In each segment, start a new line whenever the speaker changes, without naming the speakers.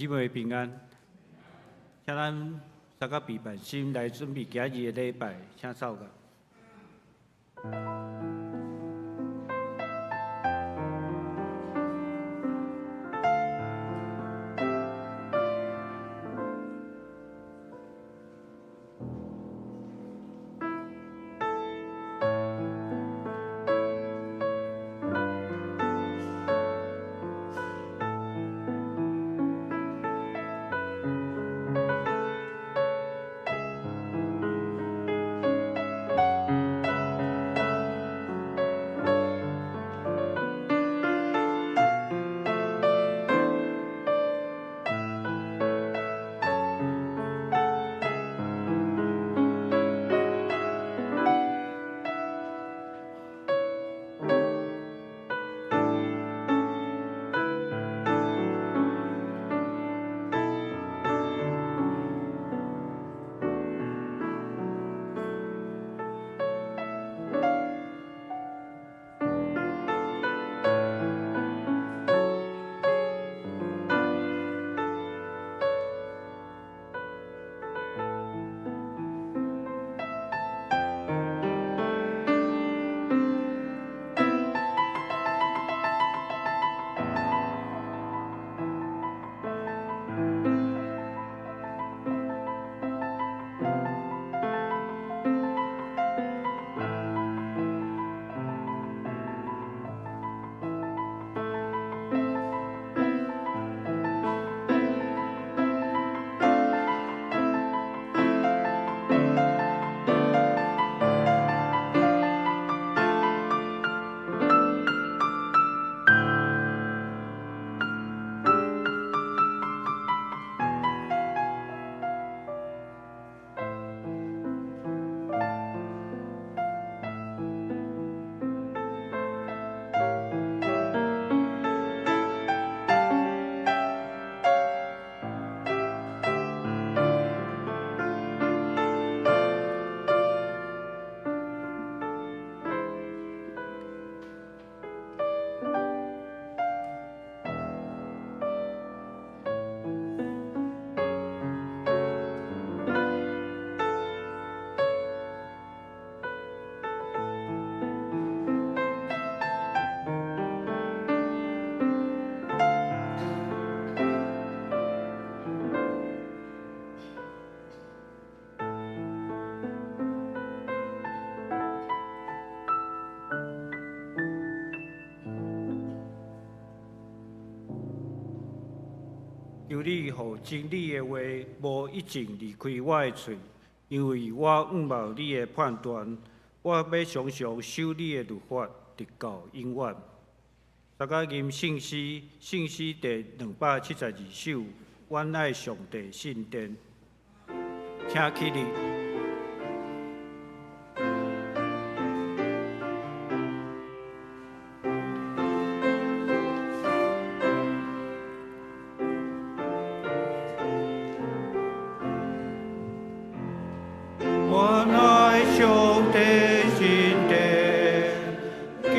姊妹平安，請咱大家備辦心來準備今日的禮拜，請奏樂。求你予真理的話無一字離開我的喙，因為我仰望你的判斷，我欲常常守你的律法，直到永遠。大家吟聖詩，聖詩第272首，阮愛上帝聖殿，請起立。阮愛上帝聖殿，求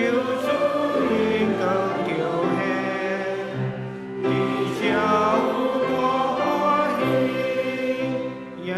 主應當著顯，佇遮有大歡喜，也加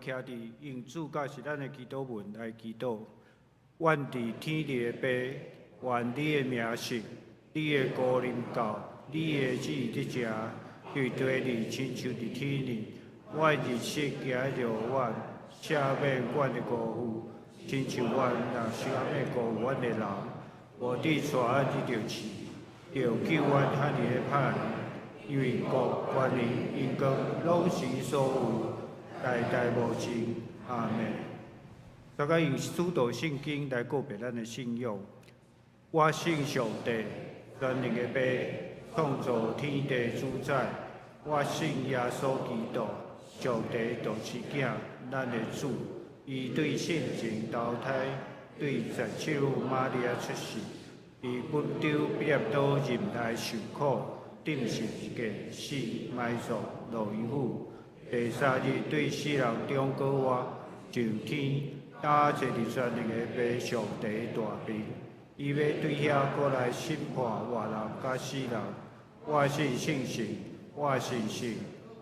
徛佇用主教示咱的祈禱文來祈禱。阮佇天裡的父，願你的名聖，你的國臨到，你的旨意得成，佇地裡親像佇天裡。阮日食今日予阮，赦免阮的過犯，親像阮若赦免過犯阮的人。無得帶阮入著試，著救阮脫離彼歹。因為國、權力、榮光，攏是你所有，代代無盡。阿們。大家用使徒信經來告白咱的信仰。我信上帝，全能的父，創造天地主宰。我信耶穌基督，上帝獨生囝，咱的主。伊對聖神投胎，對十七母瑪利亞出世，佇本丟彼拉多忍耐受苦，釘十字架，死，埋葬，落陰府。第三日對死人中復活，上天，搭坐佇全能的父上帝大爿。伊欲對遐閣來審判活人佮死人。我信聖神，我信聖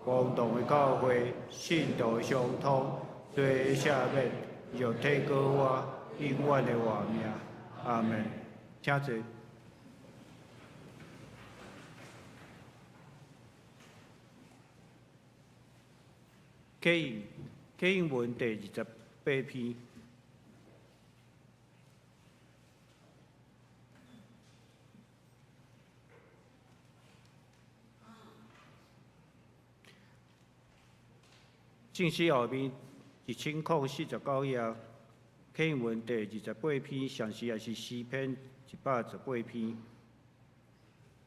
公同的教會，聖徒的相通，罪的赦免，肉體復活，永遠的活命。阿們。請坐。啟應啟應文第28篇。正史後面1049頁，啟應文第28篇，上時也是詩篇118篇。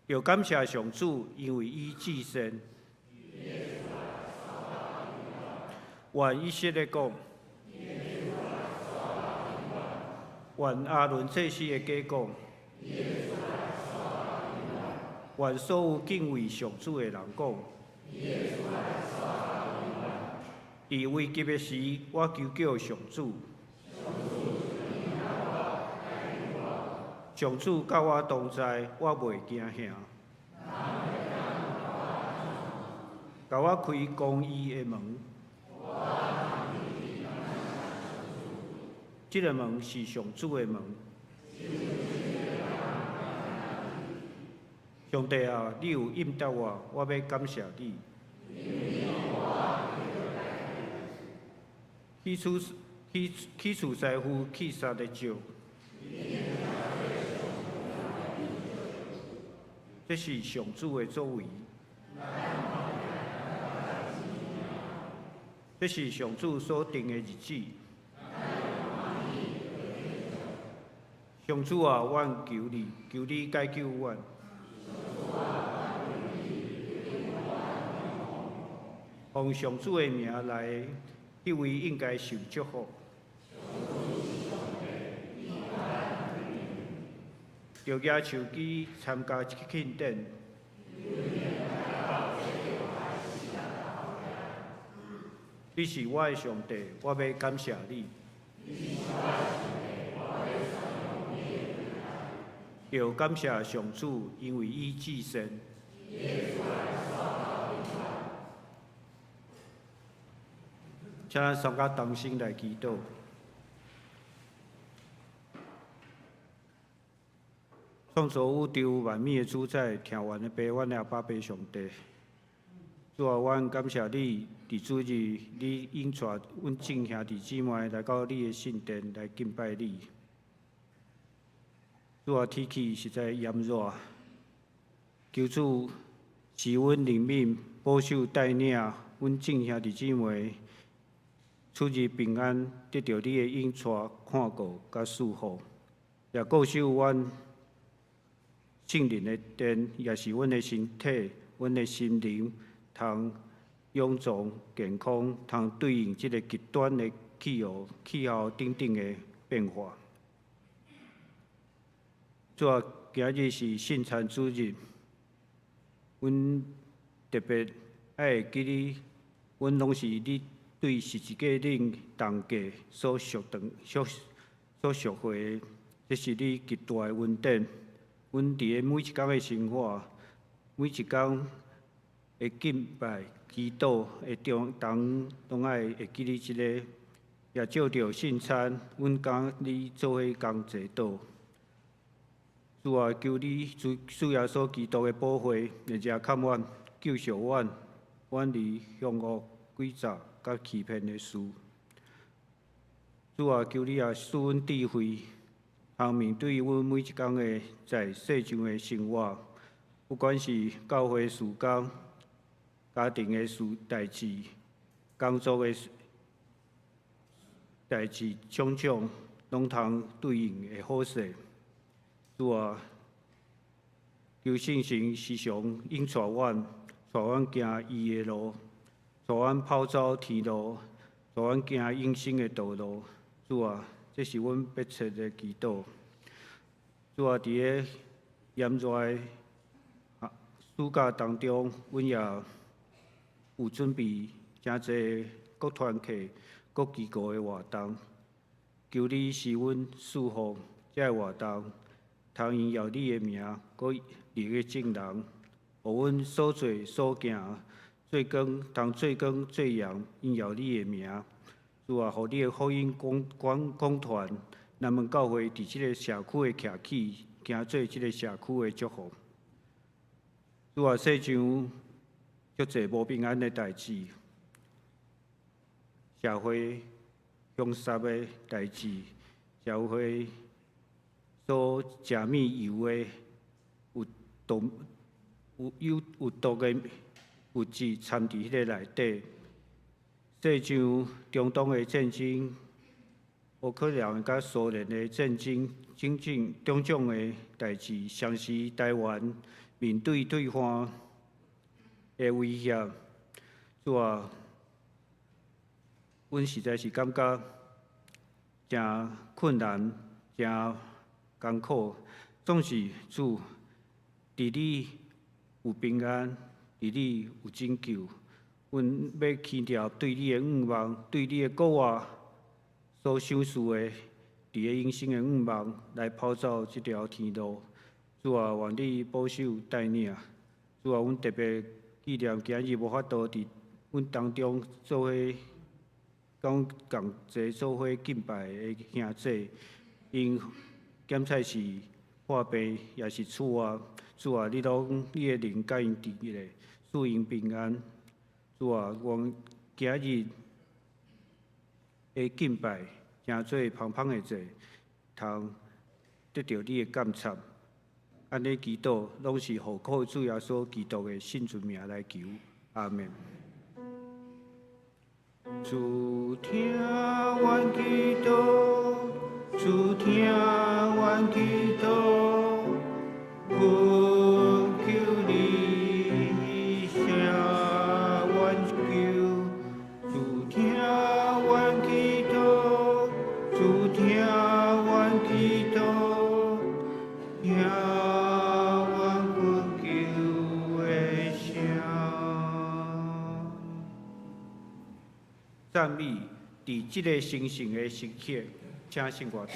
著感謝上主，因為伊至善。願以色列講，願亞倫祭司的家講，願所有敬畏上主的人講。佇危急的時，我求叫上主。上主佮我同在，我袂驚嚇。共我開公義的門。這个門是上主的門。上帝啊，你有應答我，我欲感謝你。去取師傅去殺的石，這是上主的作為。這是上主所定的日子。上主啊，阮求你，求你解救阮。奉上主的名來的，彼位應該受祝福。著舉手機參加慶典。你是我的上帝，我欲感謝你。著感謝上主，因為伊至善。請咱三家同心來祈禱。創造宇宙萬物的主宰，疼阮的父，阮的阿爸父上帝。主啊，阮感謝你，佇主日，你引帶阮眾兄弟姊妹來到你的聖殿來敬拜你。主啊，天氣實在炎熱，求主賜阮憐憫，保守帶領阮眾兄弟姊妹，出入平安，得著你的引帶、看顧佮賜福，也固守阮聖靈的殿，也是阮的身體、阮的心靈，通勇壯健康，通對應這个極端的氣候等等的變化。主啊，今日是聖餐主日，阮特別愛會記你，阮攏是你對十字架頂重價所贖轉、所贖回的，這是你極大的恩典。阮佇咧每一工的生活，每一工的敬拜，祈禱的中，當攏愛會記你這个，也借著聖餐，阮佮你做伙同齊禱。主啊，求你主主耶穌基督的寶血，日日看阮，救贖阮，遠離兇惡、詭詐、佮欺騙的事。主啊，求你也賜阮智慧，通面對阮每一工的在世上的生活，不管是教會事工、家庭的事代誌、工作的代誌，種種攏通對應會好勢。主啊，求聖神時常引帶阮，帶阮行義的路，帶阮跑走天路，帶阮行永生的道路。主啊，這是阮迫切的祈禱。主啊，佇咧炎熱的暑假當中，阮也有準備誠濟各團契、各機構的活動，求你賜阮賜福這个活動，通榮耀你的名，閣利益眾人，予阮所做所行，做光通做光做鹽，榮耀你的名。主啊，予你的福音廣廣廣傳，南門教會佇這个社區的徛起，行做這个社區的祝福。主啊，世上足濟無平安的代誌，社會兇殺的代誌，社會所食物油的有毒有有有毒的物質摻佇彼个內底。世上中東的戰爭、烏克蘭佮蘇聯的戰爭，種種種種的代誌，相時台灣面對對岸的威脅，主啊，阮實在是感覺誠困難、誠艱苦。總是主，佇你有平安，佇你有拯救。阮欲牽著對你的向望，對你的國話所賞賜的，佇个永生的向望來跑走這條天路。主啊，願你保守帶領。主啊，阮特別紀念今日無法度佇阮當中做伙講共齊做伙敬拜的兄弟，𪜶檢測是破病，抑是出外。主啊，你攏你的靈佮𪜶佇咧，賜𪜶平安。主啊，願今日的敬拜，成做芳芳的祭，通得著你的感插。按呢祈禱，攏是奉靠主耶穌基督的聖尊名來求。阿們。主聽阮祈禱，主聽阮祈禱，懇求你赦阮求。主聽阮祈禱，主聽阮祈禱，聽阮懇求的聲。讚美，佇這个神聖的時刻，請聖歌隊。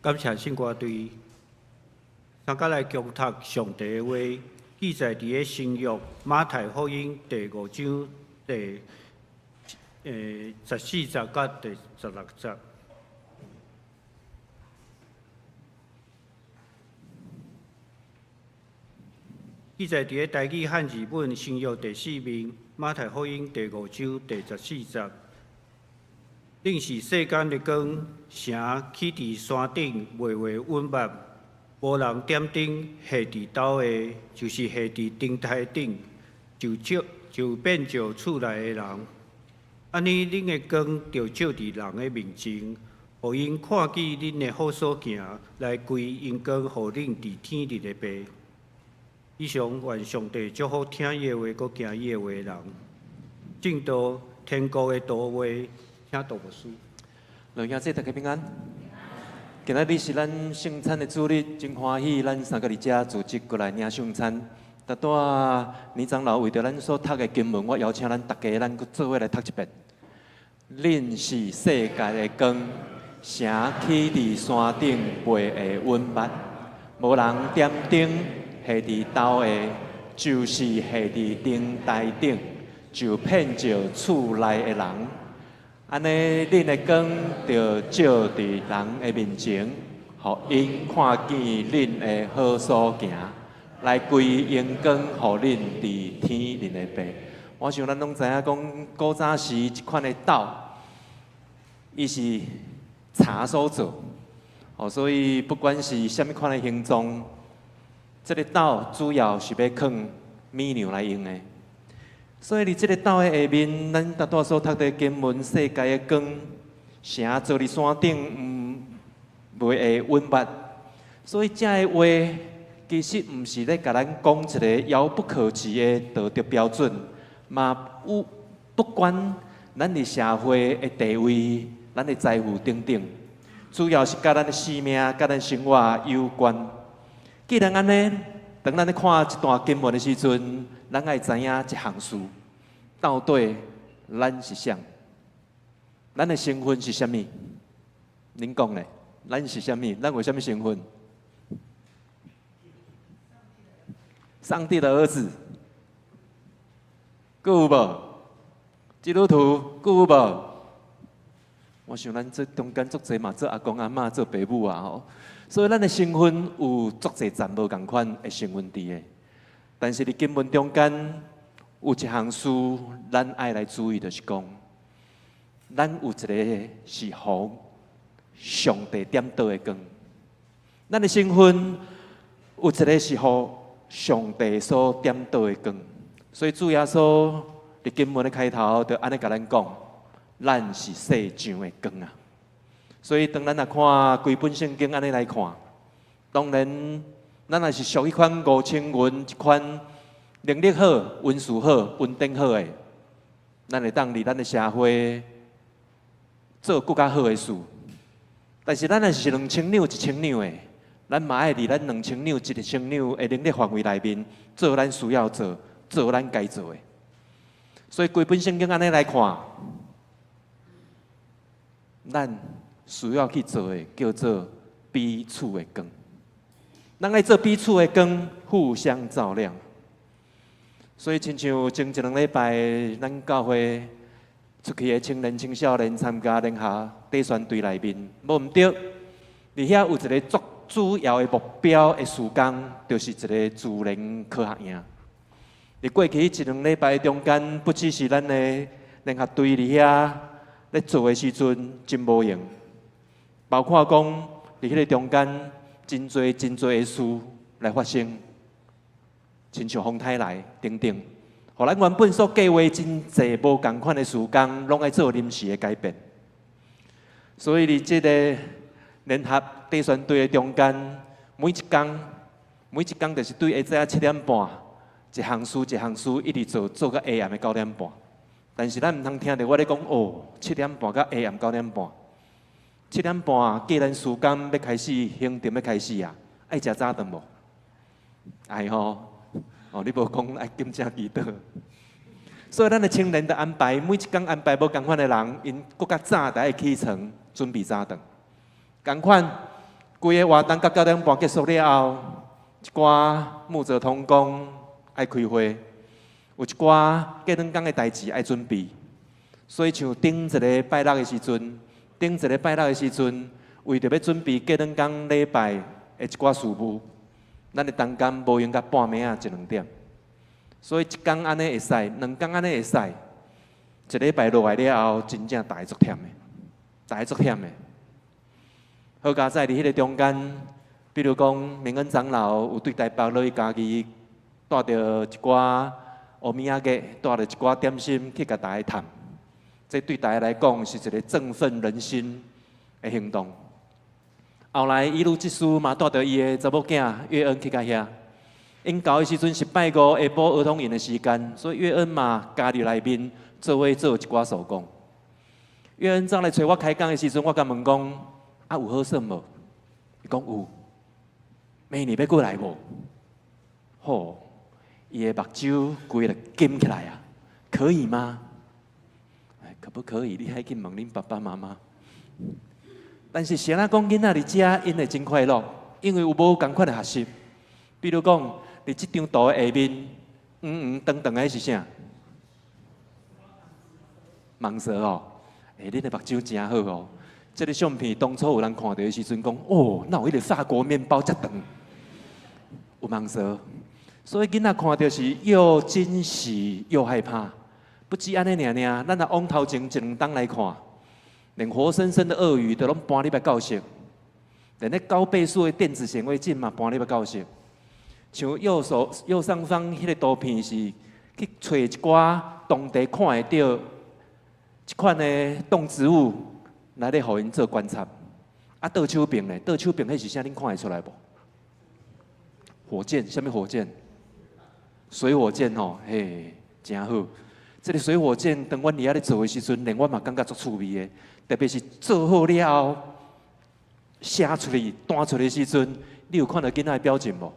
感謝聖歌隊，大家來共讀上帝的話，記載佇个新約馬太福音第五章第14節佮第16節。記載佇个台語漢字本新約第四面馬太福音第五章第14節。恁是世間的光，城起佇山頂，袂會隱密。無人點燈下佇斗下，就是下佇燈臺頂，就照就便照厝內的人。按呢，恁的光就照佇人的面前，予𪜶看見恁的好所行，來歸榮光予恁佇天裡的爸。以上願上帝祝福聽伊的話，閣行伊的話的人，證道天國的圖畫。請杜牧師。
老兄姊，大家平安。今仔日是咱聖餐的主日，真歡喜，咱三個佇遮組織過來領聖餐。拄拄倪長老為著咱所讀的經文，我邀請咱大家，咱閣做伙來讀一遍。恁是世界的光，城起佇山頂，袂會隱密。無人點燈下佇斗下，就是下佇燈臺頂，就遍照厝內的人。按呢，恁的光就照佇人的面前，予𪜶看見恁的好所行，來歸榮光予恁佇天裡的爸。我想咱攏知影講，古早時這款的斗，伊是柴所做，哦，所以不管是啥物款的形狀，這个斗主要是欲囥米糧來用的。所以佇這个斗的下面，咱拄拄所讀的經文，世界的光，城坐佇山頂，袂會隱密。所以這个話其實毋是咧共咱講一个遙不可及的道德標準，嘛有不管咱佇社會的地位、咱的財富等等，主要是佮咱的生命、佮咱生活有關。既然按呢，當咱咧看這段經文的時陣，咱愛知影一項事，到底咱是啥？咱的身份是啥物？恁講咧，咱是啥物？咱有啥物身份？上帝的兒子，閣有無？基督徒，閣有無？我想咱這中間足濟嘛，做阿公阿嬤，做爸母啊吼，所以咱的身份有足濟層無仝款的身份佇的。但是佇經文中間有一項事，咱愛來注意，就是講，咱有一个是予上帝點燈的光。咱的身份有一个是予上帝所點燈的光。所以主耶穌佇經文的開頭就按呢共咱講，咱是世上的光啊。所以當咱若看規本聖經按呢來看，當然咱若是屬彼款吳青雲這款能力好、文書好、文典好的，咱會當佇咱的社會做閣較好的事。但是咱若是兩千兩、一千兩的，咱嘛愛佇咱兩千兩、一千兩的能力範圍內面做咱需要做、做咱該做的。所以規本聖經按呢來看，咱需要去做的叫做彼此的光。咱愛做彼此的光，互相照亮。所以，親像前一兩禮拜，咱教會出去的青年、青少年參加聯合短宣隊內面，無毋對，佇遐有一个足主要的目標的事工，就是一个自然科學營。佇過去一兩禮拜中間，不只是咱的聯合隊佇遐咧做的時陣真無閒，包括講佇彼个中間，真濟真濟的事來發生，親像風颱來等等，予咱原本所計劃真濟無仝款的事工，攏愛做臨時的改變。所以佇這个聯合短宣隊的中間，每一工每一工就是對下早7點半，一項事一項事一直做，做到下暗的9點半。但是咱毋通聽著我咧講哦，七點半到下暗九點半。七點半過咱時間欲開始行程欲開始啊，愛食早頓無？愛吼，哦，你無講愛禁食祈禱。所以咱的青年的安排，每一工安排無仝款的人，𪜶閣較早就愛起床準備早頓。仝款，規個活動到9點半結束了後，一寡牧者同工愛開會，有一寡隔兩工的代誌愛準備，所以像頂一个拜六的時陣，頂一个拜六的時陣，為著欲準備隔兩工禮拜的一寡事務，咱的同工無閒到半暝仔一兩點，所以一工按呢會使，兩工按呢會使，一禮拜落來了後，真正逐家足忝的，逐家足忝的。好佳哉佇彼个中間，比如講明恩長老有對台北落去嘉義，帶著一寡烏米仔粿，帶著一寡點心去共逐家探，這對逐家來講是一个振奮人心的行動。後來一路執事嘛帶著伊的查某囝月恩去到遐，𪜶到的時陣是拜五下晡兒童營的時間，所以月恩嘛加入內面做伙做一寡手工。月恩走來揣我開講的時陣，我共問講：啊，有好耍無？伊講有。明年欲閣來無？吼，伊的目睭規个金起來啊！可以嗎？可不可以？你愛去問恁爸爸媽媽。但是誰人講囡仔佇遮，𪜶會真快樂，因為有無仝款的學習。比如講，佇這張圖的下面，黃黃長長的是啥？蟒蛇哦，欸，恁的目睭真好哦。這个相片當初有人看著的時陣講，哦，哪有彼个法國麵包遮長？有蟒蛇，所以囡仔看著是又驚喜又害怕。不止按呢爾爾，咱若往頭前一兩冬來看，連活生生的鱷魚都攏搬入來教室，連彼高倍數的電子顯微鏡嘛搬入來教室。像右手右上方彼个圖片是去揣一寡當地看會著這款的動植物來咧，予𪜶做觀察。啊，倒手邊咧，倒手邊彼是啥？恁看會出來無？火箭，啥物火箭？水火箭吼，嘿，真好。這个水火箭，當阮佇遐咧做的時陣，連我嘛感覺足趣味的。特別是做好了後，寫出去、彈出來的時陣，你有看著囡仔的表情無？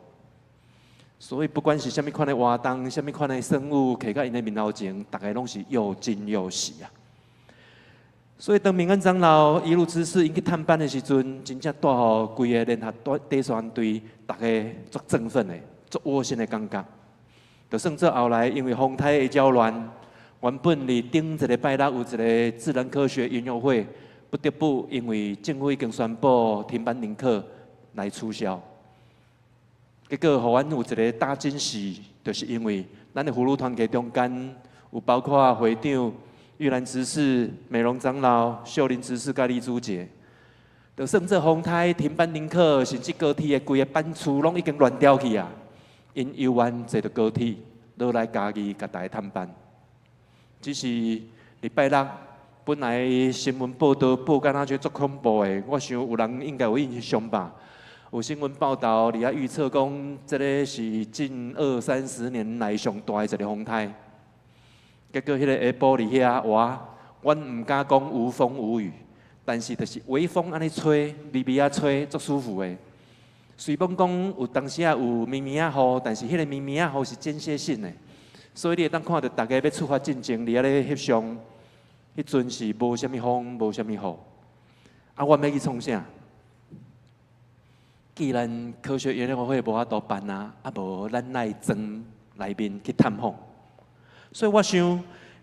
所以不管是啥物款的活動，啥物款的生物，徛佇𪜶的面頭前，逐家攏是又驚又喜啊。所以當明恩長老一路執事𪜶去探班的時陣，真正帶予規個聯合短山隊，逐家足振奮的、足窩心的感覺。就算做後來，因為風颱的擾亂，原本佇頂一个拜六有一个自然科學音樂會，不得不因為政府已經宣布停班停課來取消。結果，予阮有一个大驚喜，就是因為咱的福祿團契中間有包括會長玉蘭執事、美容長老、秀玲執事佮麗珠姐，就算做風颱停班停課，甚至高鐵的規个班次攏已經亂掉去啊！𪜶猶原坐著高鐵落來嘉義，共逐家探班。只是禮拜六本來新聞報道報甲若像足恐怖的，我想有人應該有印象吧？有新聞報道佇遐預測講，這个是近二三十年來上大的一个風颱。結果彼个下晡佇遐，哇！阮毋敢講無風無雨，但是就是微風按呢吹，微微仔吹，足舒服的。雖罔講有當時仔有暝暝仔雨，但是彼个暝暝仔雨是間歇性的，所以你會當看著逐家欲出發進前，佇遐咧翕相，彼陣是無啥物風，無啥物雨。啊，阮欲去創啥？既然科學研究會無法度辦啊，啊無咱來莊內面去探訪。所以我想，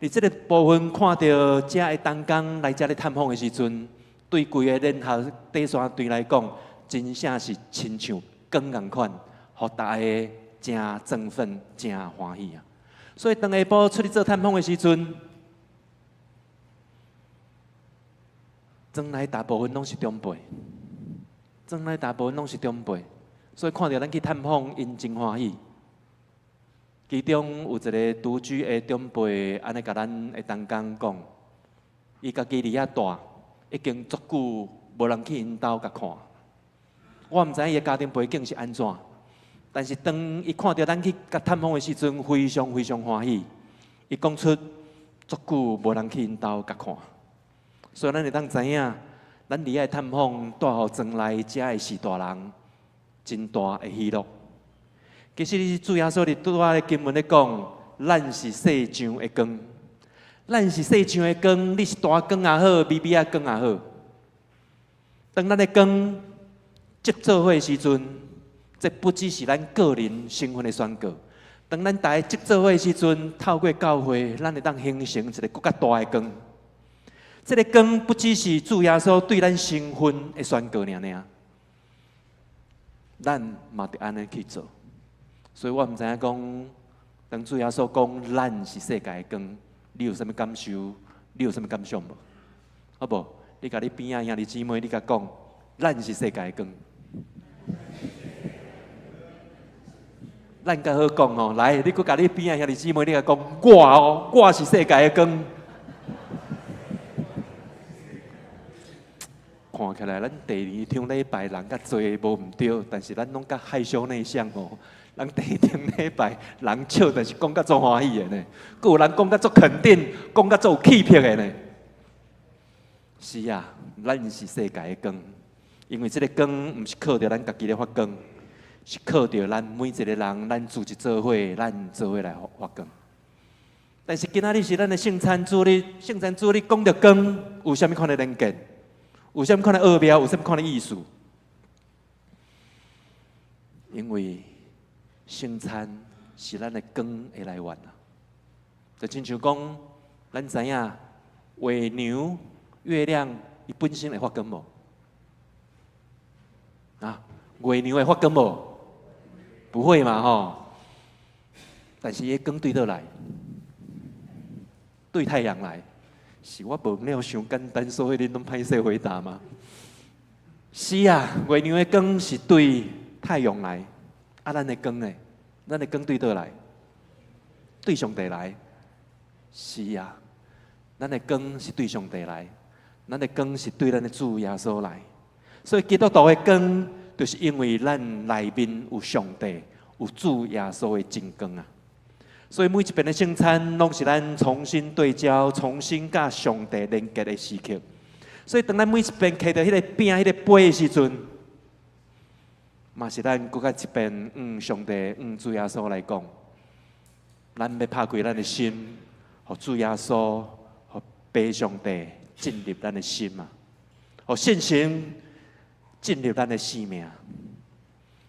佇這个部分看著遮的同工來遮咧探訪的時陣，對規个聯合底線隊來講，真正是親像光仝款，予逐家誠振奮、誠歡喜啊！所以當下晡出去做探訪的時陣，莊內大部分攏是長輩，莊內大部分攏是長輩，所以看著咱去探訪，𪜶真歡喜。其中有一个獨居的長輩，按呢共咱的同工講，伊家己佇遐蹛，已經足久無人去𪜶兜共看。我毋知影伊的家庭背景是按怎，但是當伊看著咱去共探訪的時陣，非常非常歡喜。伊講出足久無人去𪜶兜共看，所以咱會當知影，咱佇遐探訪帶予莊內遮的序大人真大的喜樂。其實主耶穌佇拄仔的經文咧講，咱是世上的光，咱是世上的光，你是大光也好，微微仔光也好。當咱的光集做伙時陣，這不只是咱個人身份的宣告。當咱大家集做伙時陣，透過教會，咱會當形成一個閣較大的光。這个光不只是主耶穌對咱身份的宣告爾爾，咱嘛著按呢去做。所以我毋知影講，當主耶穌講咱是世界的光，你有啥物感受？你有啥物感想無？好無？你共你邊仔兄弟姊妹，你共講，咱是世界的光。咱較好講吼，來，你閣共你邊仔兄弟姊妹，你共講，我哦，我是世界的光。看起來，咱第二場禮拜人較濟無毋對，但是咱攏較害羞內向哦。人第二場禮拜人笑，但是講甲足歡喜的呢。閣有人講甲足肯定，講甲足有氣魄的呢。是啊，咱是世界的光，因為這个光毋是靠著咱家己咧發光，是靠著咱每一個人，咱組織做伙，咱做伙來發光。但是今仔日是咱的聖餐主日，聖餐主日講著光，有啥物款的連結？有啥物款的奧妙？有啥物款的意思？因為聖餐是咱的光的來源啊！就親像講，咱知影月娘、月亮伊本身會發光無？啊，月娘會發光無？不會嘛吼！但是伊的光對佗來？對太陽來。是我問了傷簡單，所以恁攏歹勢回答嗎？是啊，月娘的光是對太陽來，啊，咱的光呢？咱的光對佗來？對上帝來。是啊，咱的光是對上帝來，咱的光是對咱的主耶穌來。所以基督徒的光，就是因為咱內面有上帝、有主耶穌的真光啊。所以每一遍的聖餐，攏是咱重新對焦、重新佮上帝連結的時刻。所以當咱每一遍提著彼个餅、彼个杯的時陣，嘛是咱閣較一遍，上帝、主耶穌來講，咱欲拍開咱的心，予主耶穌、予父上帝進入咱的心啊，予聖神進入咱的生命。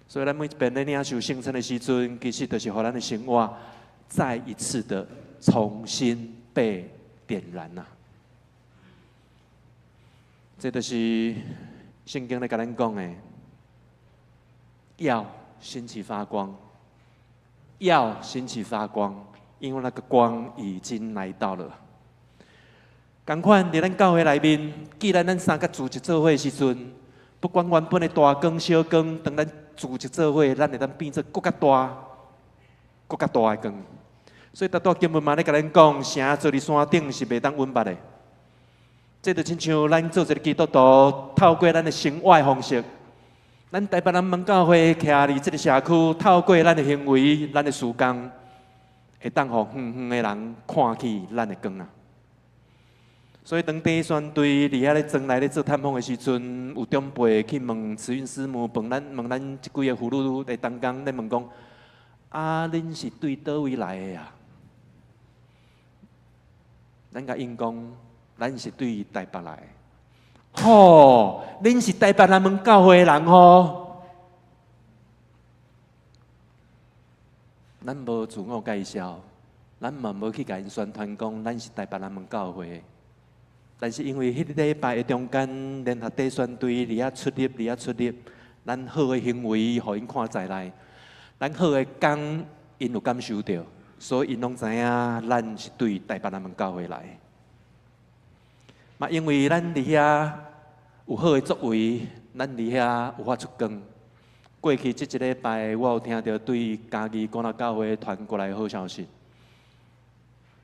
所以咱每一遍咧領受聖餐的時陣，其實就是予咱的生活再一次的重新被點燃呐！這就是聖經咧共咱講的，要興起發光，要興起發光，因為那個光已經來到了。仝款佇咱教會內面，既然咱三個組織做伙的時陣，不管原本的大光小光，當咱組織做伙，咱會當變做閣較大、閣較大的光。所以，拄拄經文嘛咧共咱講，城坐佇山頂是袂當隱密的。這就親像咱做一個基督徒，透過咱的生活的方式，咱台北南門教會徛佇這个社區，透過咱的行為、咱的事工，會當予遠遠的人看見咱的光啊。所以，當短宣隊佇遐咧莊內咧做探訪的時陣，有長輩去問慈運師母，問咱問咱這幾个婦女的同工咧問講：啊，恁是對佗位來的啊？咱共𪜶講，咱是對台北來的。吼，恁是台北南門教會的人吼。咱無自我介紹，咱嘛無去共𪜶宣傳講咱是台北南門教會的。但是因為彼個禮拜的中間，聯合短宣隊佇遐出入，佇遐出入，咱好的行為，予𪜶看在內，咱好的工，𪜶有感受著，所以𪜶攏知影咱是對台北南門教會來。嘛，因為咱佇遐有好的作為，咱佇遐有發出光。過去這一禮拜，我有聽著對嘉義歌樂教會傳過來的好消息。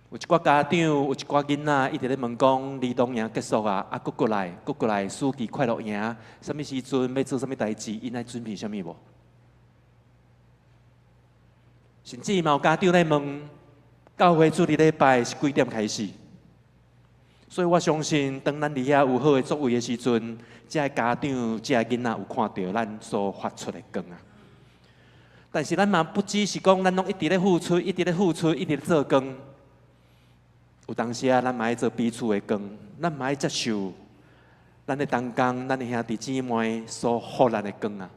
有一寡家長，有一寡囡仔，一直咧問講，兒童營結束啊，啊，閣過來，閣過來，暑期快樂營，啥物時陣欲做啥物代誌，𪜶愛準備啥物無？甚至嘛有家長咧問，教會主日禮拜是幾點開始？所以我相信，當咱佇遐有好的作為的時陣，這个家長、這个囡仔有看著咱所發出的光啊。但是咱嘛不只是講，咱攏一直咧付出，一直咧付出，一直咧做光。有當時啊，咱嘛愛做彼此的光，咱嘛愛接受咱的同工，咱的兄弟姊妹所予咱的光啊！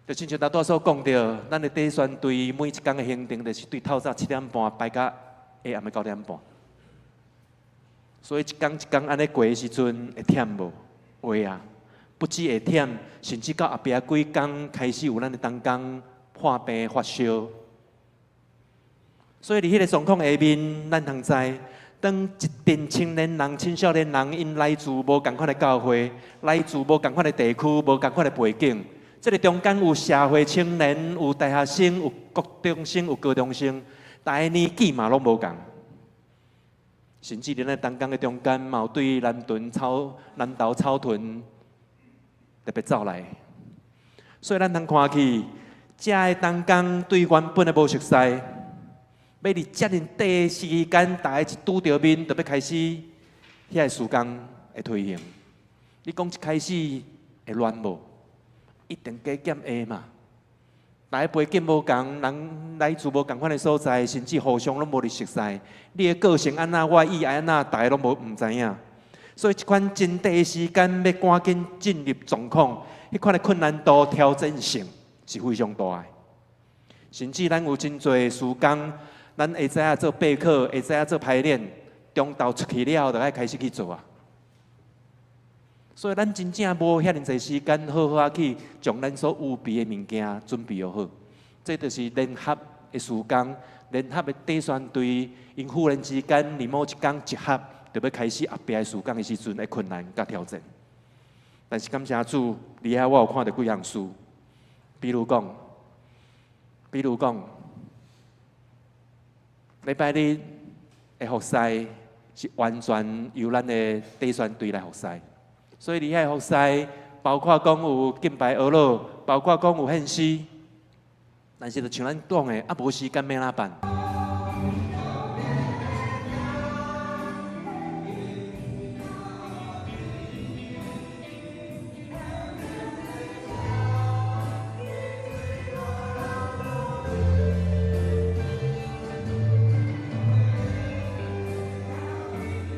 就親像頭拄仔所講著，咱的短宣隊每一工的行程，就是對透早7點半排到下暗的9點半。所以一工一工按呢過的時陣，會忝無？會啊！不止會忝，甚至到後壁幾工開始有咱的同工破病發燒。所以佇彼個狀況下面，咱通知，當一陣青年人、青少年人，𪜶來自無仝款的教會，來自無仝款的地區、無仝款的背景，這個中間有社會青年、有大學生、有國中生、有高中生，大家年紀嘛攏無仝，甚至佇咱同工的中間，嘛有對南屯草、南投草屯特別走來，所以咱通看去，遮的同工對原本的無熟似。欲佇遮爾短的時間，大家一拄著面，就欲開始遐个事工的推行。你講一開始會亂無？一定加減會嘛。大家背景無仝，人來自無仝款的所在，甚至互相攏無佇熟似。你的個性按怎，我的意愛按怎，大家攏無毋知影。所以這款真短的時間，欲趕緊進入狀況，彼款的困難度、挑戰性是非常大的。甚至咱有真濟事工。咱會知影做備課，會知影做排練，中晝出去了後，就愛開始去做啊。所以咱真正無遐爾濟時間，好好仔去將咱所預備的物件準備好。這就是聯合的事工，聯合的短宣隊，𪜶忽然之間佇某一工集合，就欲開始後壁的事工的時陣的困難佮挑戰。但是感謝主，佇遐我有看著幾項事，比如講。禮拜日的服侍是完全由咱的短宣隊來服侍，所以佇遐服侍包括講有敬拜哀樂，包括講有獻詩，但是就像咱講的，啊無時間欲按怎辦？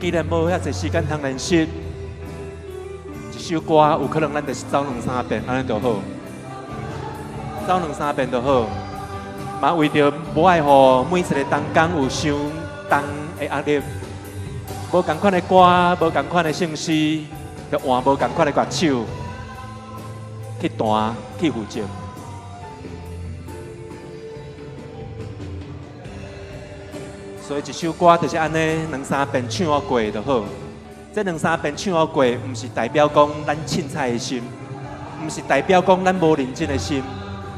既然無遐濟時間通練習，一首歌有可能咱就是走兩三遍，按呢就好。走兩三遍就好。嘛為著無愛予每一個同工有傷重的壓力，無仝款的歌，無仝款的聖詩，就換無仝款的樂手去彈去負責。所以一首歌就是按呢，兩三遍唱過就好。這兩三遍唱過，毋是代表講咱凊彩的心，毋是代表講咱無認真的心，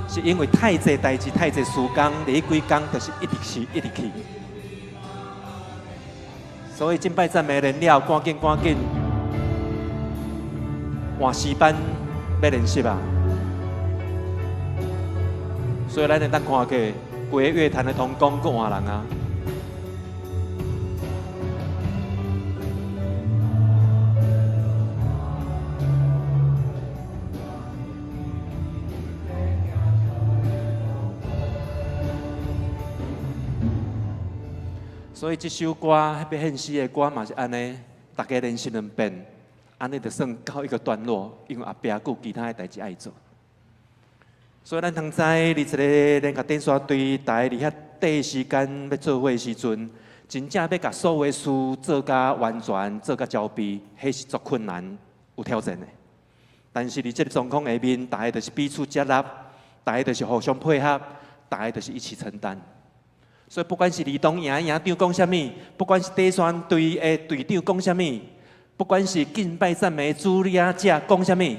是因為太濟代誌、太濟時間，佇彼幾工就是一直是一直去。所以敬拜讚美練了，趕緊趕緊換詩班欲練習啊！所以咱會當看過，規个樂團的同工閣換人啊。所以這首歌，彼個獻詩的歌嘛是按呢，大家練習兩遍，按呢就算告一個段落，因為後壁閣有其他的代誌愛做。所以咱通知，佇一個聯合短宣隊，大家佇遐短時間欲做伙的時陣，真正欲共所有的事做甲完全、做甲周備，彼是足困難、有挑戰的。但是佇這個狀況下面，大家就是彼此接納，大家就是互相配合，大家就是一起承擔。所以不管是兒童營營長講啥物，不管是短宣隊的隊長講啥物，不管是敬拜讚美主領者講啥物，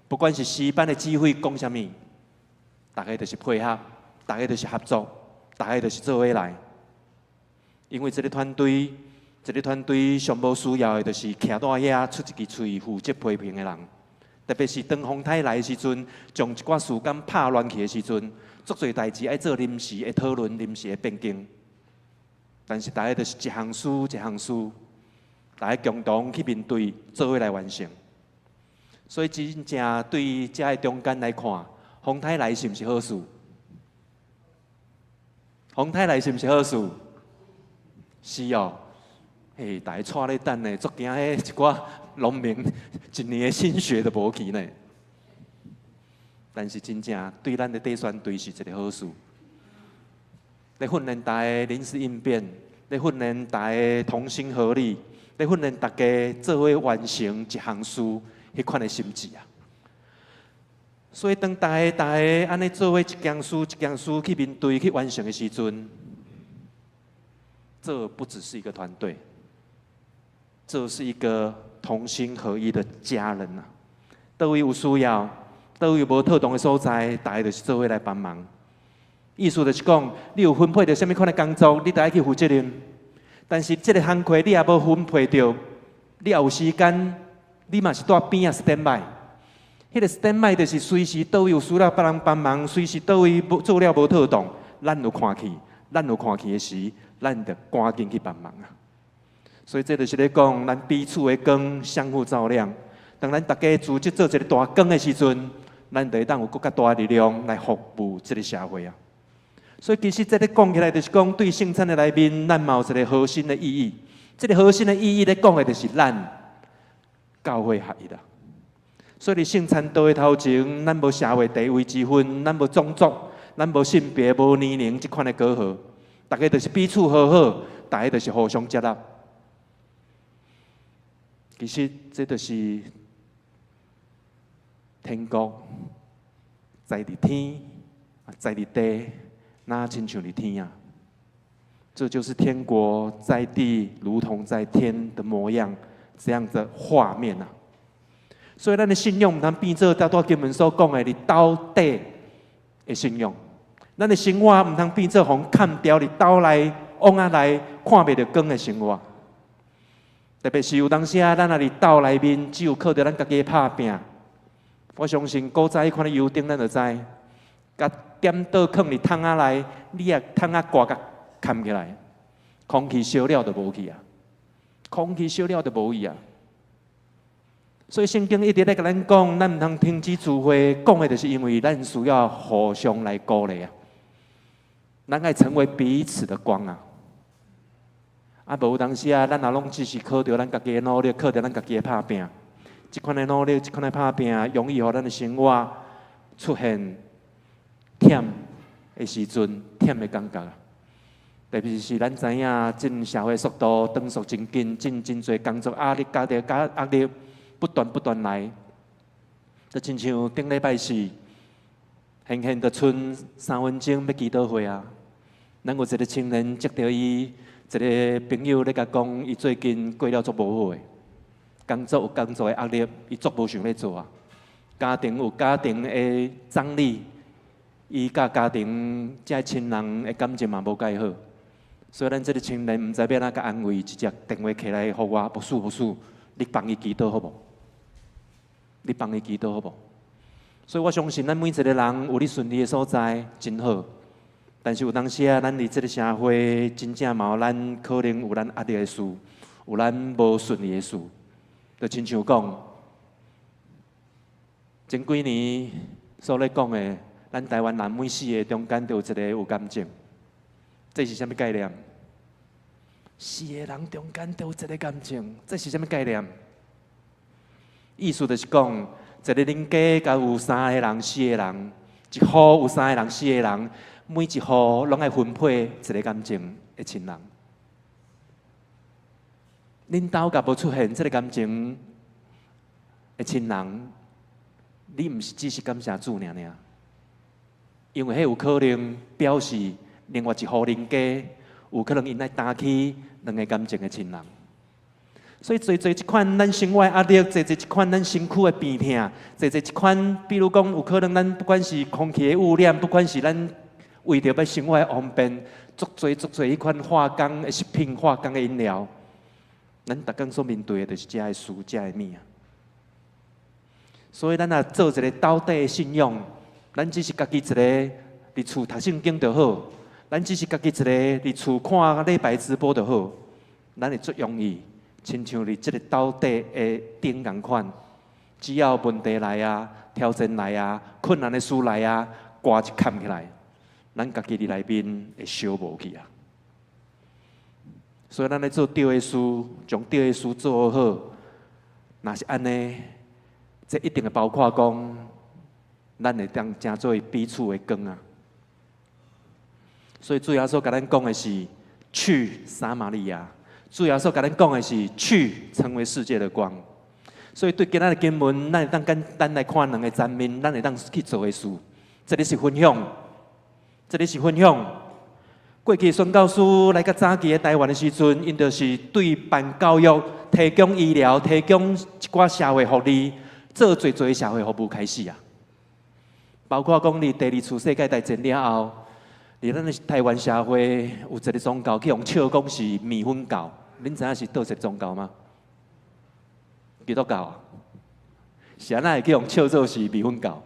不管是詩班的指揮講啥物，大家就是配合，大家就是合作，大家就是做伙來。因為這个團隊，這个團隊上無需要的，就是徛佇遐出一支喙負責批評的人。特別是當風颱來的時陣，將一寡事工拍亂去的時陣，足濟代誌愛做臨時的討論、臨時的變更。但是大家就是一項事一項事，大家共同去面對，做伙來完成。所以真正對遮的中間來看，風颱來是毋是好事？風颱來是毋是好事？是哦。嘿，大家𤆬咧等呢，足驚彼一寡農民一年的心血都無去呢。但是真正對咱的短宣隊是一个好事。咧訓練大家臨時應變，咧訓練大家同心合力，咧訓練大家做伙完成一項事，彼款的心志啊。所以當大家大家按呢做伙一件事一件事去面對去完成的時陣，這不只是一個團隊，這是一個同心合一的家人啊！佗位有需要，佗位無妥當的所在，大家就是做伙來幫忙。意思就是講，你有分配著啥物款的工作，你著愛去負責任。但是這个工課你也無分配著，你也有時間，你嘛是佇邊仔 stand by。彼个 stand by 就是隨時佗位有需要別人幫忙，隨時佗位無做了無妥當，咱有看去，咱有看去的時，咱就趕緊去幫忙啊！所以這就是咧講，咱彼此的光相互照亮。當咱大家組織做一个大光的時陣，咱就會當有閣較大的力量來服務這个社會啊！所以其實這个講起來，就是講對聖餐的內面，咱嘛有一个核心的意義。這个核心的意義咧講的，就是咱教會合一啊。所以佇聖餐桌的頭前，咱無社會地位之分，咱無種族，咱無性別、無年齡這款的隔閡，大家就是彼此和好，大家就是互相接納。其實這就是天國在佇天，在佇地，若親像佇天啊！這就是天國在地，如同在天的模樣，這樣的畫面啊！所以，咱的信仰毋通變做拄拄經文所講的佇斗底的信仰。咱的生活毋通變做予崁牢佇斗內、甕仔內看袂著光的生活。特別是有當時啊，咱若佇斗內面，只有靠著咱家己的拍拚。我相信古早彼款的油燈，咱就知，共點倒囥佇桶仔內，你若桶仔蓋共崁起來，空氣燒了就無去啊！空氣燒了就無去啊！所以聖經一直咧共咱講，咱毋通停止聚會，講的就是因為咱需要互相來鼓勵啊！咱愛成為彼此的光啊！啊，無有當時啊，咱若攏只是靠著咱家己的努力，靠著咱家己的拍拚，這款的努力，這款的拍拚，容易予咱的生活出現忝的時陣，忝的感覺。特別是咱知影進社會速度轉速真緊，進真濟工作壓力、家庭壓力不斷不斷來，就親像頂禮拜四，現現就賰3分鐘欲祈禱會啊。咱有一个青年接著伊一个朋友咧共講，伊最近過了足無好的，工作有工作的壓力，伊足無想欲做啊。家庭有家庭的張力，伊佮家庭這親人的感情嘛無蓋好，所以咱這个青年毋知欲按怎共安慰，直接電話起來予我，牧師牧師，你幫伊祈禱好無？你幫伊祈禱好無？所以我相信咱每一个人有你順利的所在，真好。但是有當時啊，咱佇這个社會真正嘛有咱可能有咱壓力的事，有咱無順利的事，就親像講，前幾年所咧講的，咱台灣人每四个中間就有一个有癌症，這是啥物概念？四个人中間就有一个癌症，這是啥物概念？意思就是講，一个人家共有三个人、四个人，一戶有三个人、四个人，每一戶攏愛分配一个癌症的親人。恁兜若無出現這个癌症的親人，你毋是只是感謝主爾爾，因為彼有可能表示另外一戶人家有可能𪜶愛擔起兩個癌症的親人。所以，濟濟這款咱生活壓力，濟濟這款咱身軀的病痛，濟濟這款，比如講有可能咱不管是空氣的污染，不管是咱為著欲生活的方便，足濟足濟彼款化工的食品、化工的飲料，咱逐工所面對的，就是這的事、這的物啊。所以，咱若做一个斗底的信仰，咱只是家己一个佇厝讀聖經就好，咱只是家己一个佇厝看禮拜直播就好，咱會足容易，親像佇這个斗底的頂仝款，只要問題來啊、挑戰來啊、困難的事來啊，蓋一崁起來，咱家己佇內面會燒無去啊。所以，咱咧做對的事，將對的事做好，若是按呢，這一定會包括講，咱會當成做彼此的光啊。所以主耶穌共咱講的是去撒瑪利亞，主耶穌共咱講的是去成為世界的光。所以對今仔的經文，咱會當簡單來看兩个層面，咱會當去做的事。這个是分享，這个是分享。過去宣教師來較早期的台灣的時陣，𪜶就是對辦教育、提供醫療、提供一寡社會福利，做濟濟社會服務開始啊。包括講佇第二次世界大戰了後，佇咱的台灣社會有一个宗教去予笑講是麵粉教，恁知影是佗一个宗教嗎？基督教啊，是按怎會去予笑做是麵粉教？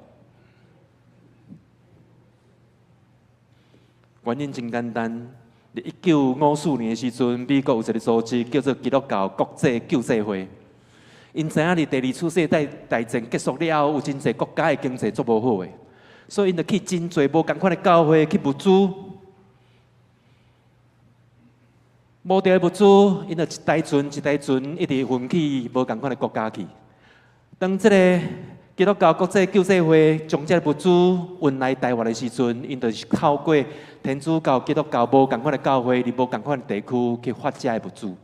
原因真簡單，佇1954年的時陣，美國有一个組織叫做基督教國際救濟會，𪜶知影佇第二次世界大戰結束了後，有真濟國家的經濟足無好的，所以𪜶就去真濟無仝款的教會去募資，無著的物資，𪜶就一台船一台船一直運去無仝款的國家去。當這个基督教國際救濟會將這个物資運來台灣的時陣，𪜶就是透過天主教、基督教無仝款的教會，佇無仝款的地區去發這个物資。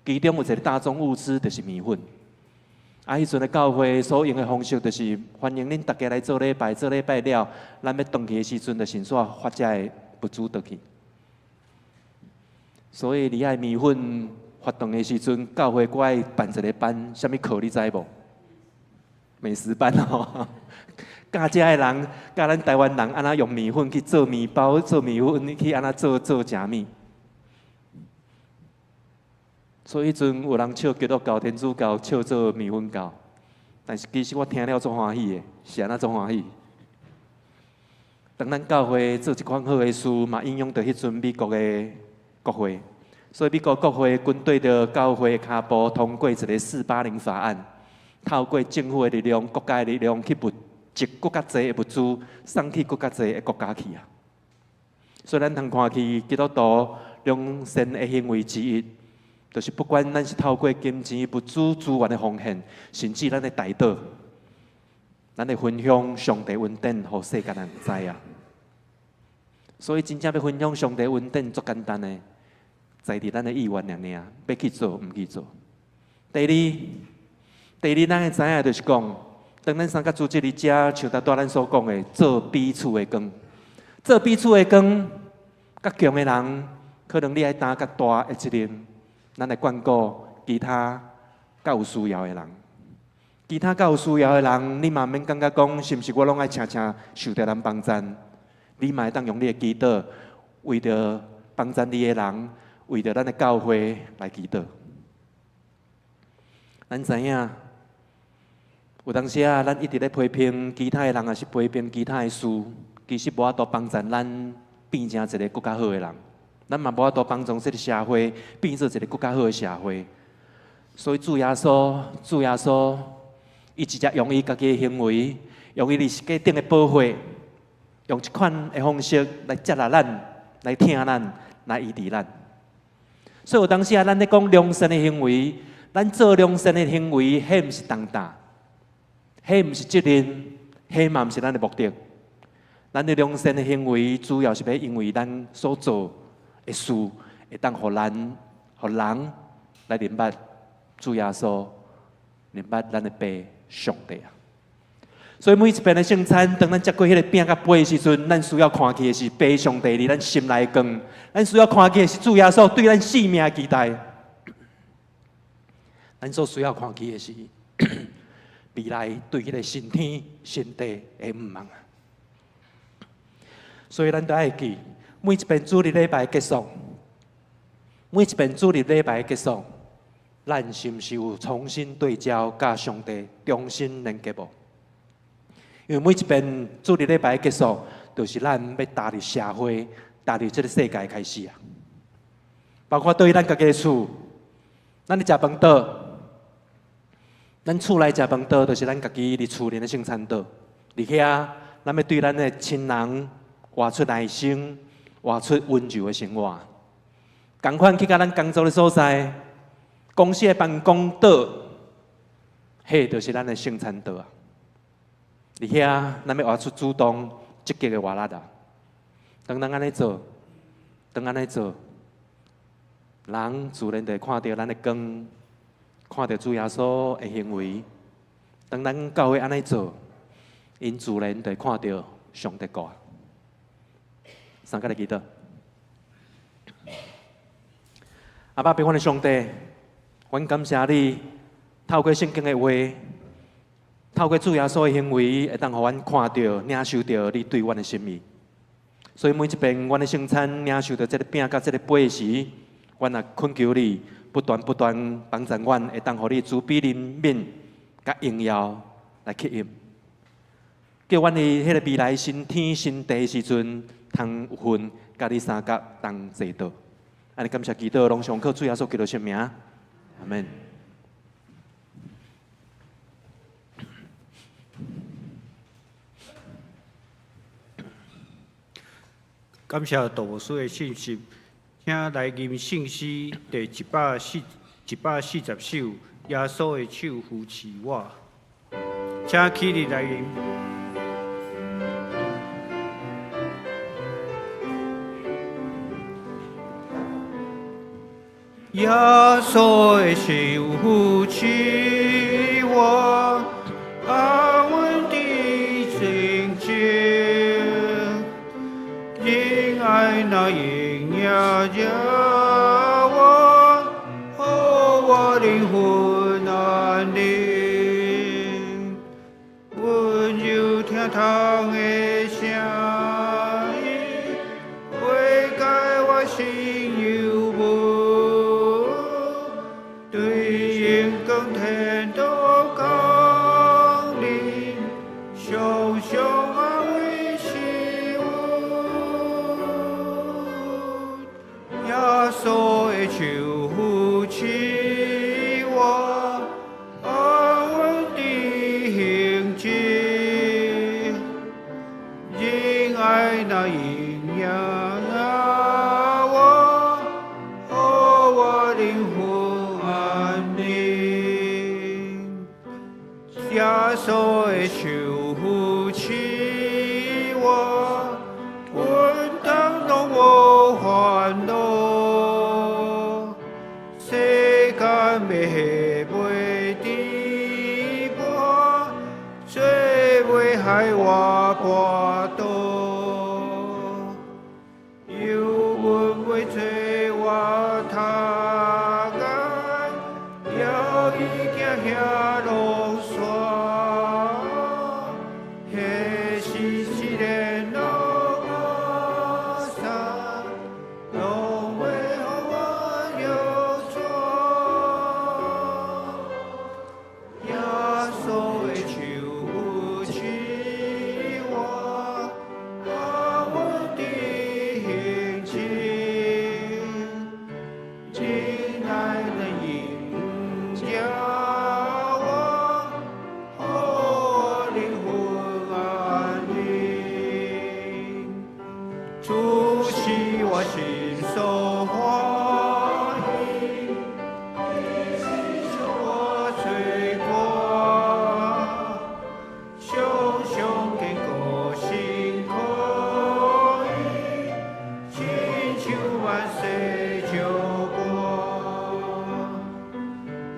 其中有一个大宗物資就是麵粉。啊，彼陣的教會所用的方式就是歡迎恁大家來做禮拜，做禮拜了，咱欲轉去的時陣，就順紲發這个物資轉去。所以，佇遐麵粉發動的時陣，教會閣愛辦一个班，啥物課你知無？美食班哦，教遮的人，教咱台灣人按怎用麵粉去做麵包，做麵粉去按怎做做食物。所以彼陣有人笑基督教、天主教，笑做麵粉教，但是其實我聽了足歡喜的，是按怎足歡喜？當咱教會做這款好的事，嘛影響著彼陣美國的國會，所以美國國會軍對著教會跤步通過一个480法案。透過政府的力量、國家的力量去募集閣較濟的物資，送去閣較濟的國家去啊！所以咱通看去基督徒良善的行為之一，就是不管咱是透過金錢、物資、資源的奉獻，甚至咱的代禱，咱的分享上帝恩典，予世界人知啊！所以真正欲分享上帝恩典，足簡單的，在佇咱的意願爾爾，欲去做，毋去做。第二。第二，咱會知影就是講，當咱三個組織佇遮，像拄仔咱所講的，做彼此的光，做彼此的光，較強的人，可能你愛擔較大的責任，咱來關顧其他較有需要的人。其他較有需要的人，你嘛毋免感覺講，是毋是我攏愛請請受著人幫贊？你嘛會當用你的祈禱，為著幫贊你的人，為著咱的教會來祈禱。咱知影。有當時啊，咱一直咧批評其他的人，抑是批評其他的事，其實無法度幫助咱變成一个閣較好的人。咱嘛無法度幫助這个社會變做一个閣較好的社會。所以主耶穌，主耶穌，伊直接用伊家己的行為，用伊佇十架頂的寶血，用這款的方式來接納咱，來疼咱，來醫治咱。所以有當時啊，咱咧講良善的行為，咱做良善的行為，彼毋是重擔。彼毋是責任，彼嘛毋是咱的目的。咱的良善的行為，主要是欲因為咱所做的事，會當予咱、予人來認捌主耶穌，認捌咱的爸上帝啊。所以每一遍的聖餐，當咱接過彼个餅佮杯的時陣，咱需要看見的是爸上帝佇咱心內的光。咱需要看見的是主耶穌對咱性命的期待。咱所需要看見的是未來對彼个新天新地的向望啊！所以咱都愛記，每一遍主日禮拜結束，每一遍主日禮拜結束，咱是毋是有重新對焦，佮上帝重新連結無？因為每一遍主日禮拜結束，就是咱欲踏入社會、踏入這个世界開始啊！包括對咱家己的厝，咱咧食飯桌。咱厝內食飯桌，就是咱家己佇厝裡的聖餐桌。佇遐，咱欲對咱的親人活出耐心，活出溫柔的生活。仝款去到咱工作的所在，公司的辦公桌，彼就是咱的聖餐桌啊！佇遐，咱欲活出主動積極的活力啊！當咱按呢做，當按呢做，人自然就會看著咱的光，看著主耶穌的行為。當咱教會按呢做，𪜶自然就會看著上帝國。三個來祈禱。阿爸，平安的上帝，阮感謝你，透過聖經的話，透過主耶穌的行為，會當予阮看著、領受著你對阮的心意。所以每一遍阮的聖餐領受著這个餅佮這个杯時，阮也懇求你不斷不斷幫助阮，會當予你慈悲憐憫佮榮耀來吸引，叫阮佇彼个未來新天新地的時陣，通有份佮你相佮同坐倒。按呢感謝祈禱，攏上靠主耶穌基督聖名，阿門。
感謝杜牧師的信息，請來吟聖詩第140首，耶穌的手扶持我，請起立來吟。耶穌的手扶持我，安穩佇前進，仁愛若引領著我，予我靈魂安寧，溫柔疼痛的聲音，化解我心憂悶。對榮光天道降臨，常常安慰是阮。耶穌的手扶持我，安穩地行進，仁愛若引領我，予我靈魂安寧。耶穌的手扶持我，阮當攏無煩惱，世間欲袂治破，罪袂害我跋倒，憂悶袂做我頭眼，搖伊行遐路線，彼是一个老阿三，攏袂予我尿喘。耶穌的手扶持我，安穩地行進，仁愛能引領我，予我靈魂安寧。主使我心所歡喜，伊是我吹歌，常常堅固心可以，親像萬世石伴。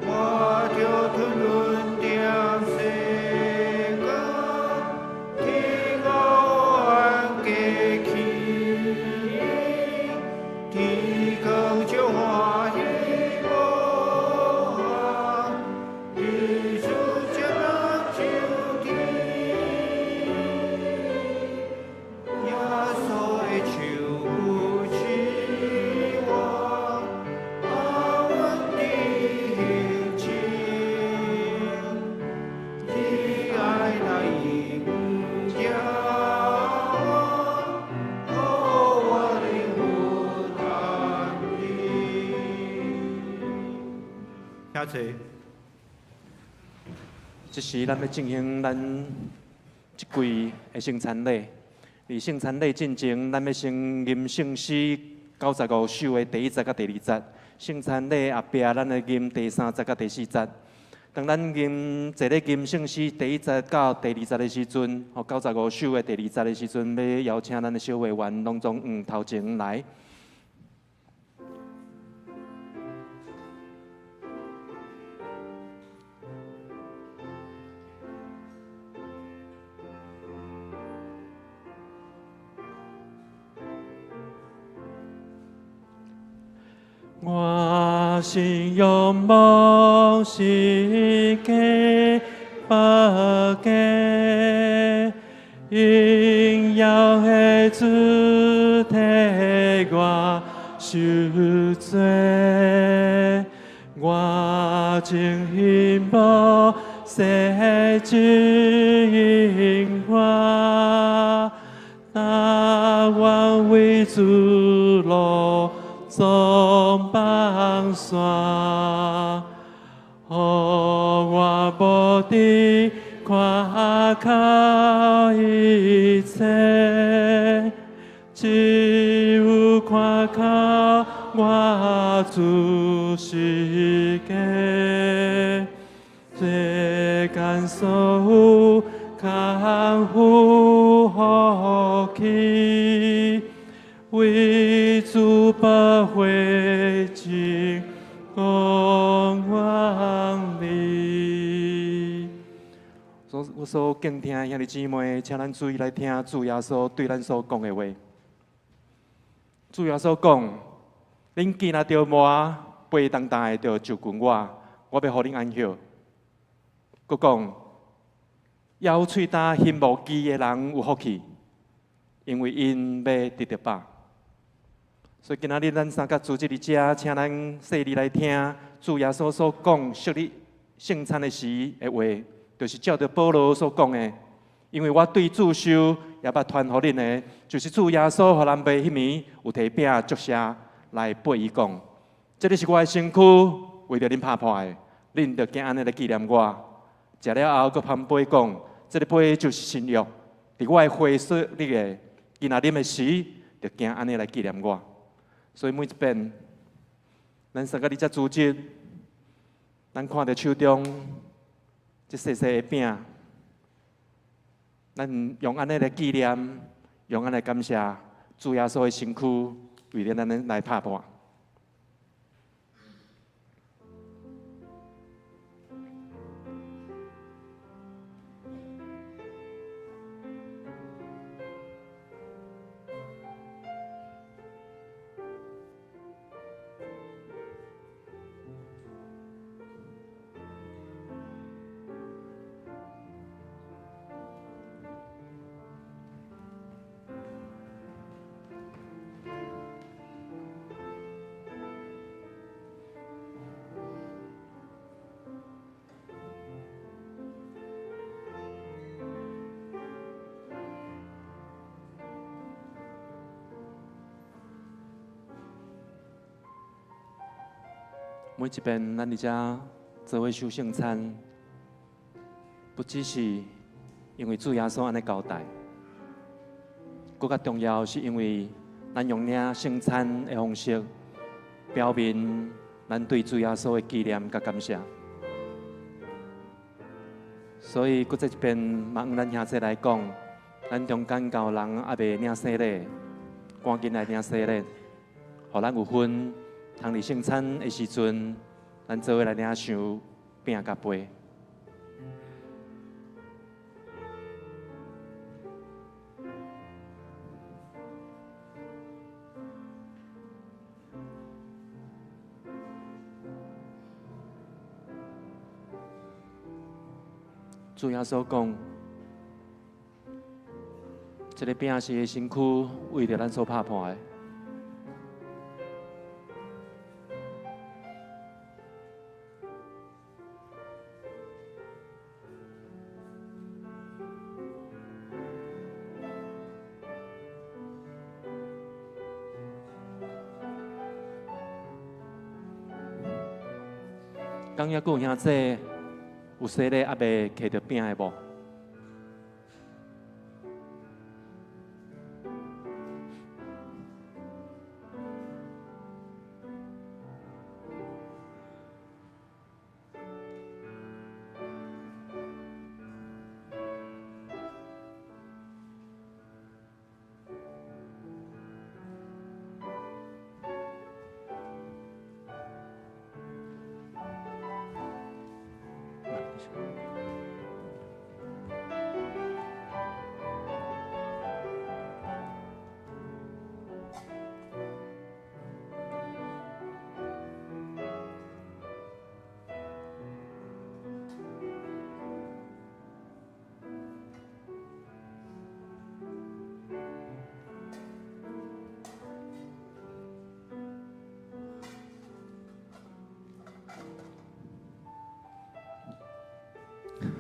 我著吞忍踮世間，天黑暗過去，天光照歡喜無限，耶穌接納上天。耶穌的手扶持我，安穩地行進，仁愛來引領我，予我靈魂安寧。請坐。
這時，咱欲進行咱這季的聖餐禮。佇聖餐禮進前，咱欲先吟聖詩95首的第一節佮第二節。聖餐禮後壁，咱會吟第三節佮第四節。當咱吟坐咧吟聖詩第一節到第二節的時陣，吼95首的第二節的時陣，欲邀請咱的小會員攏總往頭前來。我心仰望十架寶劍，榮耀的主替我受罪，我真欣慕洗淨我，但願為主路總放線，予我無佇看靠一切，只有看靠我主十架，世間所有艱苦福氣，為主寶血真光榮。所我所敬聽的兄弟姊妹，請咱注意來聽主耶穌對咱所講的話。主耶穌講：恁既若著魔，背重擔的就就近我，我欲予恁安歇。閣講：枵喙焦心無飢的人有福氣，因為𪜶欲得著飽。所以今仔日咱三個組織佇遮，請咱細膩來聽主耶穌所講昔日聖餐的時的話，就是照著保羅所講的。因為我對主受，也捌傳予恁的，就是主耶穌予人賣彼暝，有提餅祝謝來掰伊講：這个是我的身軀，為著恁拍破的，恁著行按呢來紀念我。食了後，閣捧杯講：這个杯就是新約，佇我的血所立的，今仔啉的時，著行按呢來紀念我。所以每一遍，咱三個佇遮組織，咱看著手中這細細的餅，咱用按呢來紀念，用按呢來感謝主耶穌的身軀，為著咱來拍破。每一遍咱佇遮做伙守聖餐，不只是因為主耶穌按呢交代，閣較重要是因為咱用領聖餐的方式，表明咱對主耶穌的紀念佮感謝。所以，閣再一遍，嘛按咱兄弟來講，咱中間有人猶未領洗禮，趕緊來領洗禮，予咱有份。通佇聖餐的時陣，咱做伙來領受餅佮杯。主耶穌講：這个餅是伊的身軀，為著咱所拍破的。敢猶閣有兄弟有洗禮猶未揢著餅的無？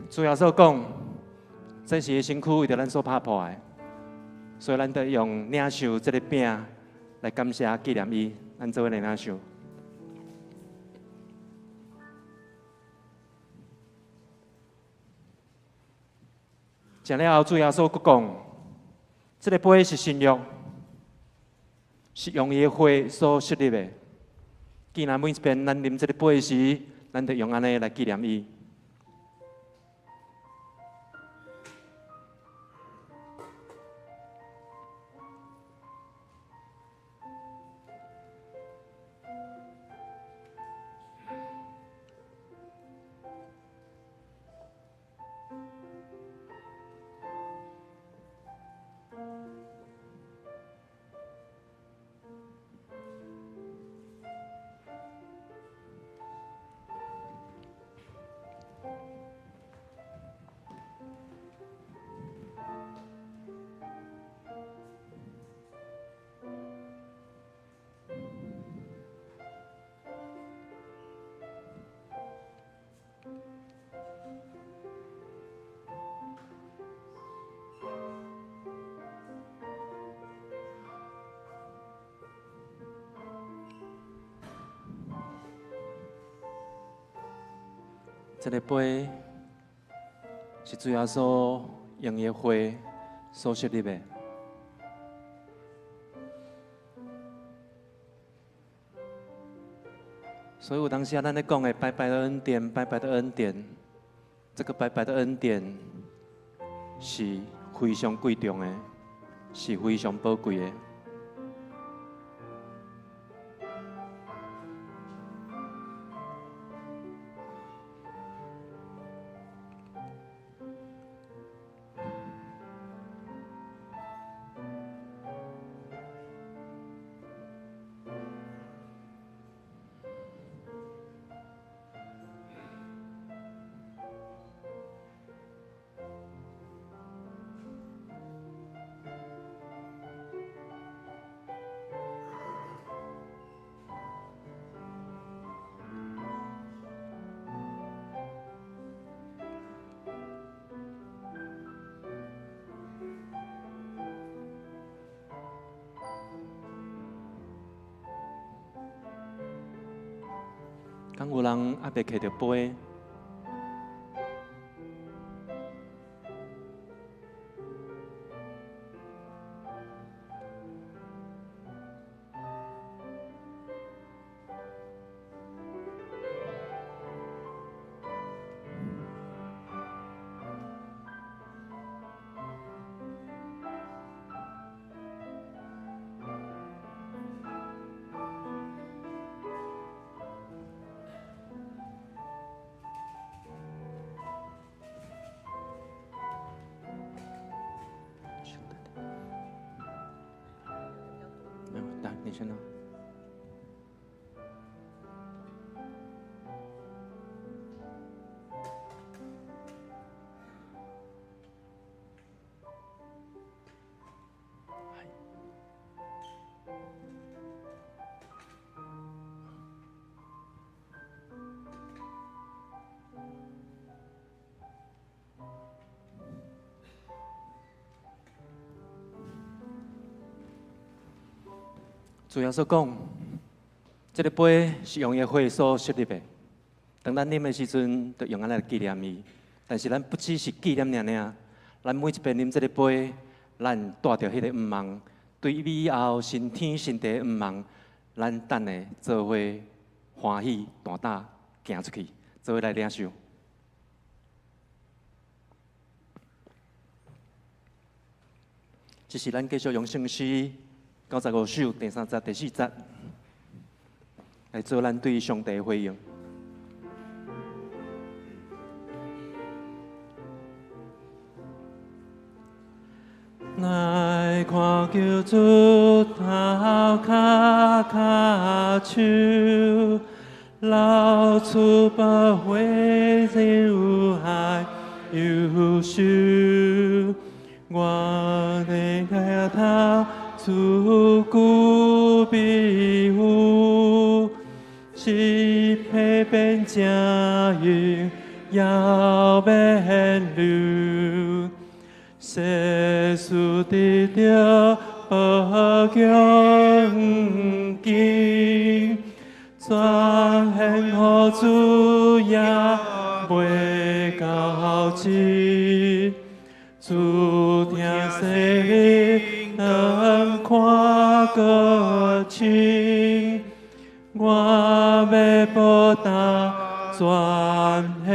主耶穌講，這是伊身軀為著咱所拍破的，所以咱得用領受這个餅來感謝紀念伊。咱做伙來領受。食了後，主耶穌閣講：這个杯是新約，是用伊的血所設立的。既然每一遍咱啉這个杯時，咱就用按呢來紀念伊。這个杯是主耶穌用伊的血所設立的，所以有當時啊，咱咧講的白白的恩典，白白的恩典，這个白白的恩典是非常貴重的，是非常寶貴的。敢有人猶未揢著杯？你先拿。主耶穌講，這个杯是用伊的血所設立的。當咱啉的時陣，就用按呢來紀念伊。但是咱不只是紀念爾爾，咱每一遍啉這个杯，咱帶著彼个向望，對以後新天新地的向望，咱等下做伙歡喜大膽行出去，做伙來領受。這是咱繼續用聖詩95首第三節、第四節來做咱對上帝的回應。來看救主頭殼跤手，流出寶血，真有愛有受。我的額頭出久庇護，是彼變正應猶免流，世事得著寶強健，全獻予主也袂交織，主疼世人，當看閣親，我欲報答全獻。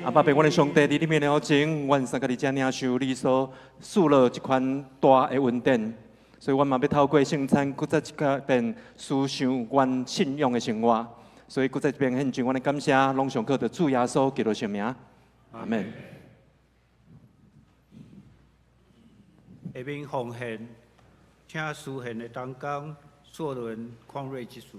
阿爸，父阮的上帝，佇你面前，阮三个佇遮領受你所賜落這款大的恩典，所以阮嘛欲透過聖餐，閣再一遍思想阮信仰的生活。所以閣再一遍獻上阮的感謝，攏上靠著主耶穌基督聖名，阿門。
下面奉獻，請司獻的同工碩倫、匡瑞執事。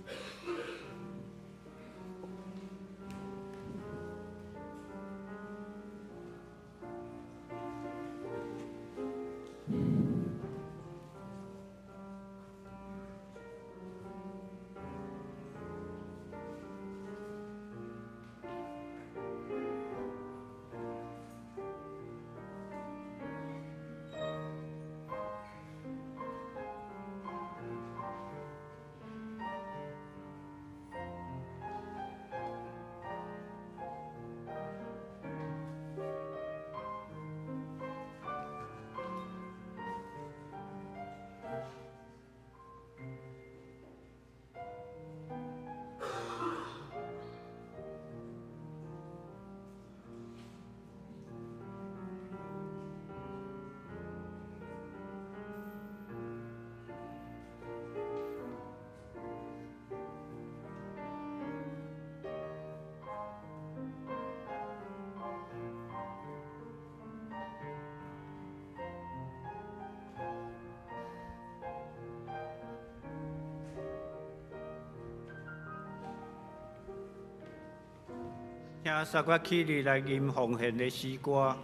請三個起立來吟奉獻的詩歌。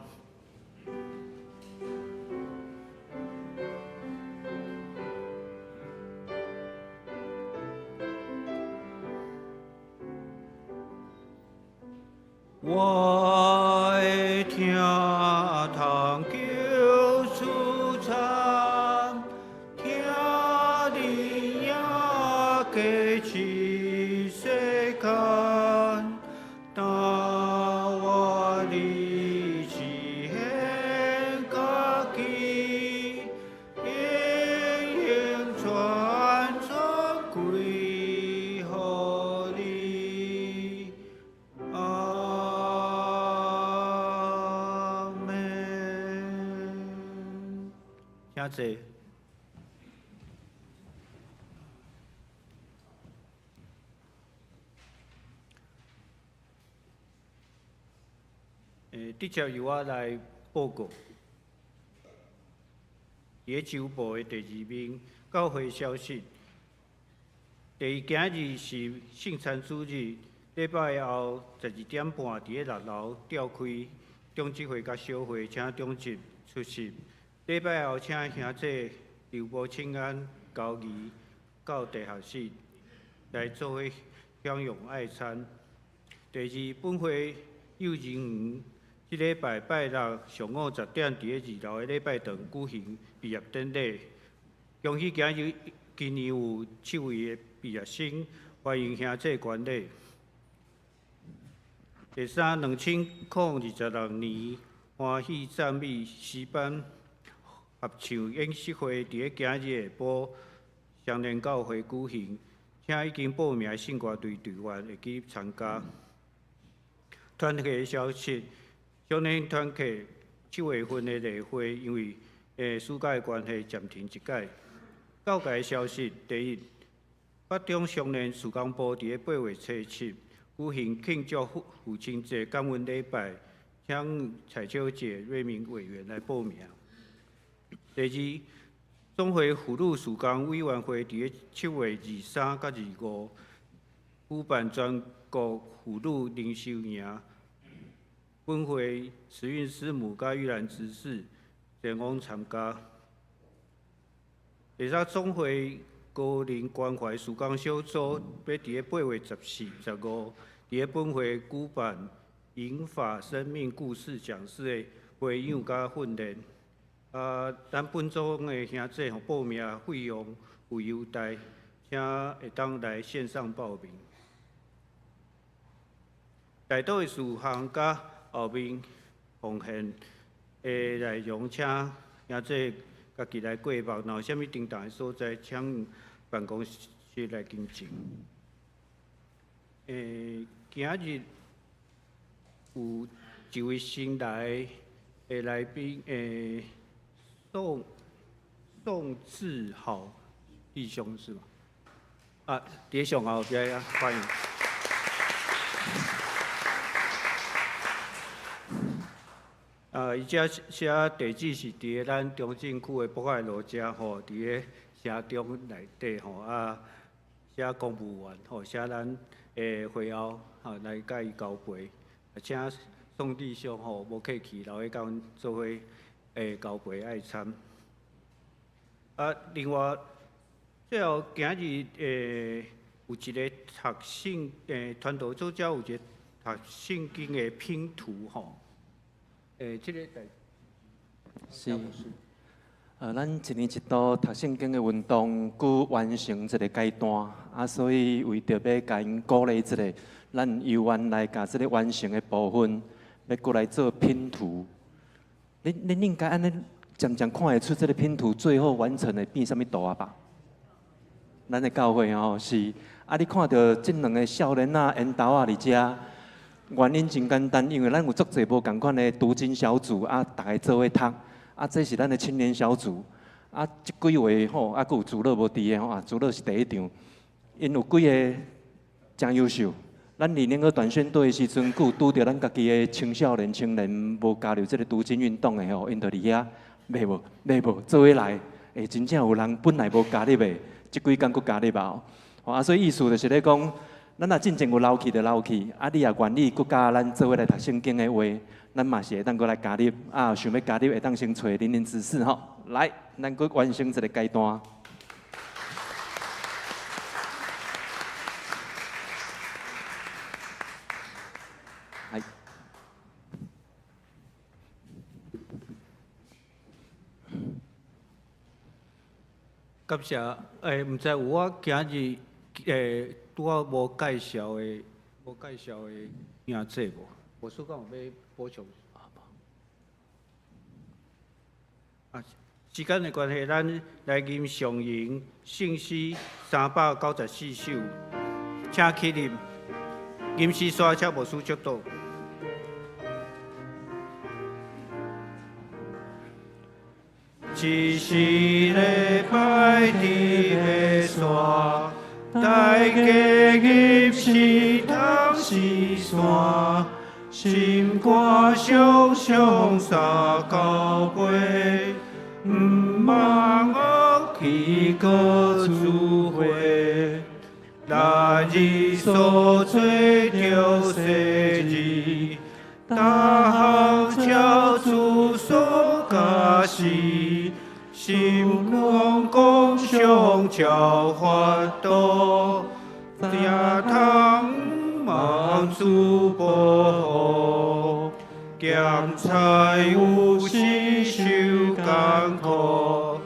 我的聽堂求主參，聽你也過去世間，當我離去獻家己，永永傳傳歸予你。阿門。請坐。直接由我來報告。佇咧週報的第二面，教會消息。第二，今日是聖餐主日，禮拜後12點半，佇咧六樓召開長執會佮小會，請長執出席。禮拜後請兄姐劉波請安交誼到地下室來做伙享用愛餐。第二，本會幼兒園這禮拜拜六上午10點，佇咧二樓的禮拜堂舉行畢業典禮。恭喜今日今年有7位的畢業生，歡迎兄姐觀禮。第三，2026年歡喜讚美詩班合唱演習會，佇咧今日下晡雙連教會舉行，請已經報名的聖歌隊隊員會記參加。團契的消息，少年團契7月份的例會，因為暑假的關係暫停一擺。教界的消息，第一，北中少年事工部佇咧8月初7舉行慶祝父親節感恩禮拜，請蔡小姐、瑞明委員來報名。第二，總會婦女事工委員會佇咧7月23佮25舉辦全國婦女靈修營，本會慈運師母佮玉蘭執事前往參加。第三，總會高齡關懷事工小組欲佇咧8月14、15，佇佇咧本會舉辦銀髮生命故事講師的培養佮訓練。啊，咱本組的兄弟吼報名費用有優待，請會當來線上報名。代禱的事項佮後面奉獻的內容，請兄弟家己來過目。若有啥物叮當的所在，請辦公室來更正。今仔日有一位新來的來賓，宋志豪弟兄是嗎？啊，佇上後邊啊，歡迎。啊，伊遮寫地址是佇咧咱中正區的博愛路遮吼，佇咧城中內底吼啊，寫公務員吼，寫咱的會後吼來佮伊交陪，啊，請宋弟兄吼無客氣，留咧佮阮做伙交陪愛參。啊，另外最後今日有一個讀聖傳道組遮有一個讀聖經的拼圖吼。這個代
是，咱一年一度讀聖經的運動，閣完成一個階段，啊，所以為著欲共𪜶鼓勵一下，咱猶原來共這个完成的部分，欲閣來做拼圖。恁應該按呢漸漸看會出這个拼圖最後完成會變啥物圖啊吧？咱的教會吼是，啊，你看著這兩个少年仔緣投仔佇遮。原因真簡單，因為咱有足濟無仝款的讀經小組啊，逐个做伙讀，啊，這是咱的青年小組，啊，這幾位吼，啊，閣有主樂無佇的吼，啊，主樂是第一場，𪜶有幾个誠優秀。咱二零二短宣隊的時陣，閣有拄著咱家己的青少年、青年無加入這个讀經運動的吼，𪜶就佇遐，袂無，袂無，做伙來，欸，真正有人本來無加入的，這幾工閣加入啊，啊，所以意思就是咧講。咱若進前有留去就留去，啊，你若願意閣佮咱做伙來讀聖經的話，咱嘛是會當閣來加入。啊，想欲加入會當先揣林林執事吼。來，咱閣完成一个階段。來。
感謝，毋知有我今日拄仔無介紹的，無介紹的兄弟無？無說講有欲補充。啊，時間的關係，咱來吟上吟聖詩394首，請起立。吟詩煞請牧師祝禱。一時禮拜佇爬山，大家入是通是山，心肝常常三交杯，毋茫惡去閣聚會，來日所做著世事，逐項超出所假示，心肝共享超法度，定通望主保護，鹹菜有時受艱苦，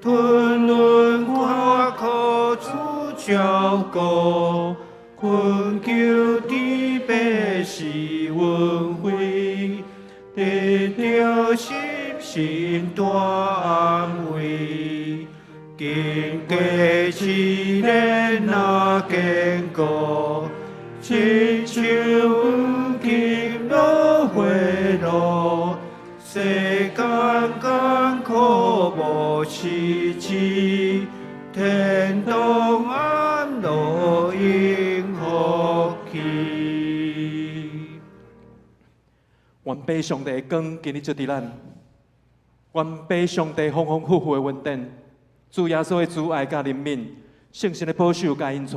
吞忍苦苦主照顧，困求天父是恩惠，得著心心大安慰。經過試煉若堅固，親像黃金落火爐，世間艱苦無時止，天堂安樂永福氣。
願父上帝的光今日照佇咱，願父上帝豐豐富富的恩典，主耶穌的慈愛佮憐憫，聖神的保守佮引帶，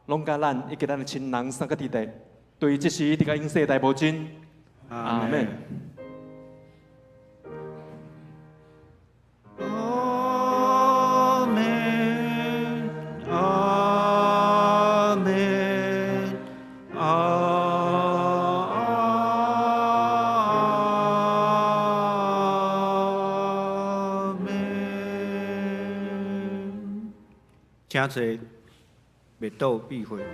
攏佮咱以及咱的親人三個弟弟，對這時直到永世代無盡。阿門。
阿門，阿門，阿。請坐，默禱閉會。